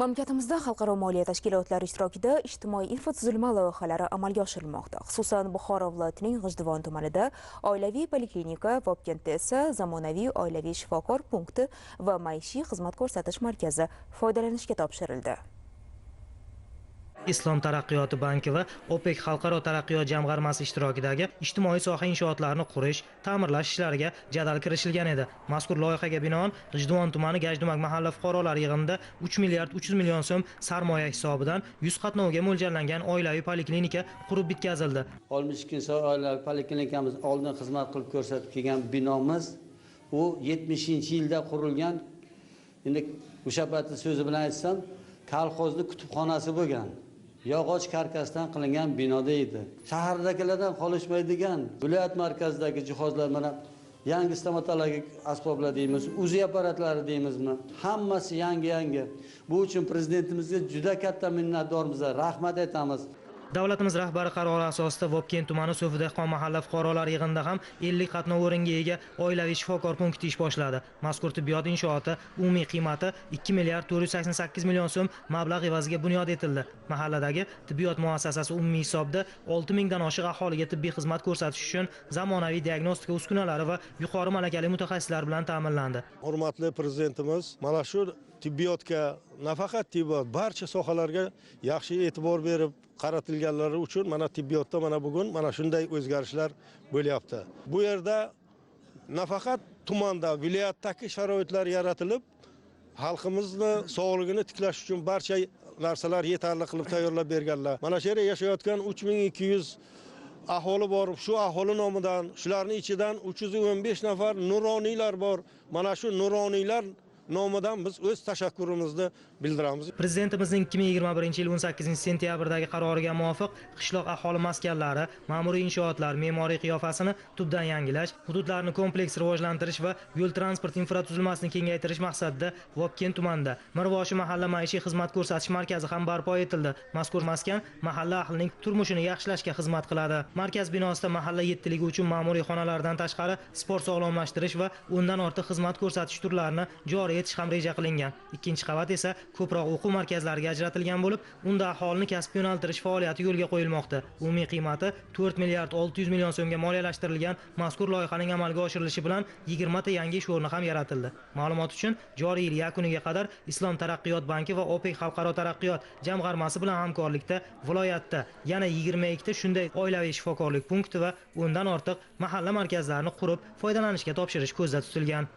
Mamlakatimizda xalqaro moliya tashkilotlari ishtirokida ijtimoiy infratuzilma loyihalari amalga oshirilmoqda. Xususan, Buxoro viloyatining G'ijduvon tumanida oilaviy poliklinika, Vobkentda esa zamonaviy oilaviy shifokor punkti va maishiy xizmat ko'rsatish markazi foydalanishga topshirildi. Islom taraqqiyoti banki va OPEC xalqaro taraqqiyot jamg'armasi ishtirokidagi ijtimoiy soha inshootlarini qurish, ta'mirlash ishlariga jadal kirishilgan edi. Mazkur loyihaga binoan G'ijduvon tumani Gajdumak mahalla fuqarolar yig'inida 3 milliard 300 million so'm sarmoya hisobidan 100 qatnovga mo'ljallangan oilaviy poliklinika qurib bitkazildi. 62 oilaviy poliklinikamiz oldin xizmat qilib ko'rsatib kelgan binomiz u 70-yilda qurilgan. Endi o'sha paytda so'zi bilan aytsam, kolxozni kutubxonasi bo'lgan. Yog'och karkasdan qilingan binoda edi. Shahardagilardan qolishmaydigan viloyat markazidagi jihozlar, mana yangi stomatologik asboblar deymiz, UZI apparatlari deymizmi, hammasi yangi-yangi. Bu uchun prezidentimizga juda katta minnatdormiz, rahmat aytamiz. Davlatimiz rahbari qarori asosida Vobkent tumani So'fi dehqon mahalla fuqarolar yig'inida ham 50 qatnov o'ringa ega oilaviy shifokor punkti ish boshladi. Mazkur tibbiyot inshooti umumiy qiymati 2 milliard 488 million so'm mablag' evaziga bunyod etildi. Mahalladagi tibbiyot muassasasi umumiy hisobda 6000 dan oshiq aholiga tibbiy xizmat ko'rsatish uchun zamonaviy diagnostika uskunalari va yuqori malakali mutaxassislar bilan ta'minlandi. Hurmatli prezidentimiz mana shu tibbiyotga, nafaqat tibbiyot, barcha sohalarga yaxshi e'tibor berib qaratilganlari uchun mana tibbiyotda mana bugun mana shunday o'zgarishlar bo'lyapti. Bu yerda nafaqat tumanda, viloyatdagi sharoitlar yaratilib, xalqimizni sog'lig'ini tiklash uchun barcha narsalar yetarli qilib tayyorlab berganlar. Mana shu yerda yashayotgan 3200 aholi bor, shu aholi nomidan, shularning ichidan 315 nafar nuroniylar bor. Mana shu nuroniylar nomidan biz o'z tashakkurimizni bildiramiz. Prezidentimizning 2021-yil 18-sentyabrdagi qaroriga muvofiq qishloq aholi maskanlari, ma'muriy inshootlar, me'moriy qiyofasini tubdan yangilash, hududlarni kompleks rivojlantirish va yo'l transport infratuzilmasini kengaytirish maqsadida Vobkent tumanida Mirvoshi mahalla maishiy xizmat ko'rsatish markazi ham barpo etildi. Mazkur maskan mahalla ahlining turmushini yaxshilashga xizmat qiladi. Markaz binosida mahalla yettiligi uchun ma'muriy xonalardan tashqari sport, sog'lomlashtirish va o'ndan ortiq xizmat ko'rsatish turlarini joriy etish ham reja qilingan. Ikkinchi qavat esa ko'proq o'quv markazlariga ajratilgan bo'lib, unda aholini kasbga yo'naltirish faoliyati yo'lga qo'yilmoqda. Umumiy qiymati 4 milliard 600 million so'mga moliyalashtirilgan mazkur loyihaning amalga oshirilishi bilan 20 ta yangi ish o'rni ham yaratildi. Ma'lumot uchun, joriy yil yakuniga qadar Islom taraqqiyot banki va OPEC xalqaro taraqqiyot jamg'armasi bilan hamkorlikda viloyatda yana 22 ta shunday oilaviy shifokorlik punkti va 10 dan ortiq mahalla markazlarini qurib foydalanishga topshirish ko'zda tutilgan.